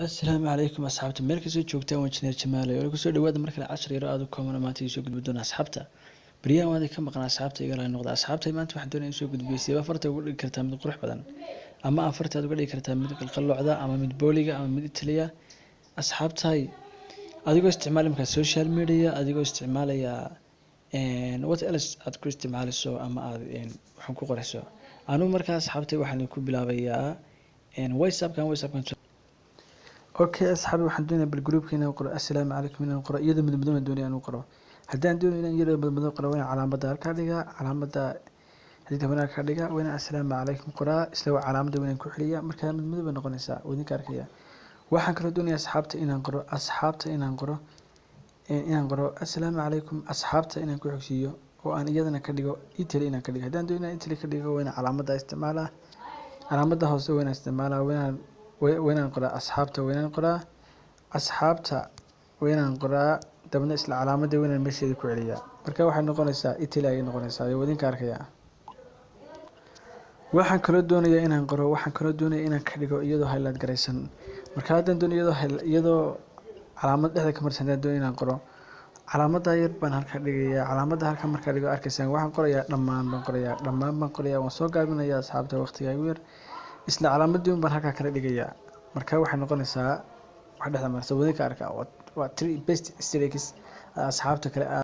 Asalaamu calaykum asxaabta, meel kastoo joogtaan. Waa Injineer Jamaal oo kusoo dhawaada mar kale cashar yaro aad u kooban. Maanta ii soo gudbi doona asxaabta. Baryahan waan ka maqnaa asxaabta, iga raali noqda asxaabta. Maanta waxaan doonaya in soo gudbiyo sidee farta uga dhigi kartaa mid qurux badan, ama afarta aad uga dhigi kartaa mid qalqalloocda, ama mid booliga, ama mid italiya, asxaabtay, adigoo isticmaalaya markaa social media, adigoo isticmaalaya what else aad ku isticmaalayso ama aad waxaan ku qorayso. Anigu markaa asxaabtay waxaan ku bilaabayaa WhatsAppkan. Okay asxaabi, waxaan doonayaa bal groupka inaan qoro "assalaamu calaykum", inaan qoro iyadoo madmadow aan doonaya inaan qoro. Haddaan doonayo inaan iyadoo madmadow qoro, waa inaan calaamadda halkaa dhigaa, calaamadda xididka waa inaan halkaa dhigaa, waa inaan "assalaamu calaykum" qoraa, isla calaamadda waa inaan ku xiliyaa. Markaa madmadow bay noqonaysaa, waa idinka arkaya. Waxaan kaloo doonayaa asxaabta inaan qoro, asxaabta inaan qoro "assalaamu calaykum asxaabta", inaan ku xigsiiyo oo aan iyadana ka dhigo italy inaan ka dhigo. Haddaan doonayo inaan italy ka dhigo, waa inaan calaamadda isticmaalaa, calaamadda hoose waa inaan isticmaalaa, waa inaan qoraa asxaabta, waa inaan qoraa asxaabta, waa inaan qoraa, dabna isla calaamadda waa inaan meesheeda ku celiyaa. Marka waxay noqonaysaa italy ayay noqonaysaa, waa idinka arkaya. Waxaan kaloo doonayaa inaan qoro, waxaan kaloo doonayaa inaan ka dhigo iyadoo highlight garaysan. Marka haddaan doonayo iyadoo calaamad dhexda ka marsan, haddaan doonayo inaan qoro, calaamadda yar baan halkaa dhigayaa. Calaamadda halkaa markaa dhigo, arkaysaan, waxaan qorayaa "dhammaan" baan qorayaa, "dhammaan" baan qorayaa. Waan soo gaabinayaa asxaabta, waqtiga igu yar. Isla calaamadii un baan halkaa kala dhigayaa. Marka waxay noqonaysaa wax dhexda marsan, wadinka arkaa. Waa three best tricks asxaabta kale.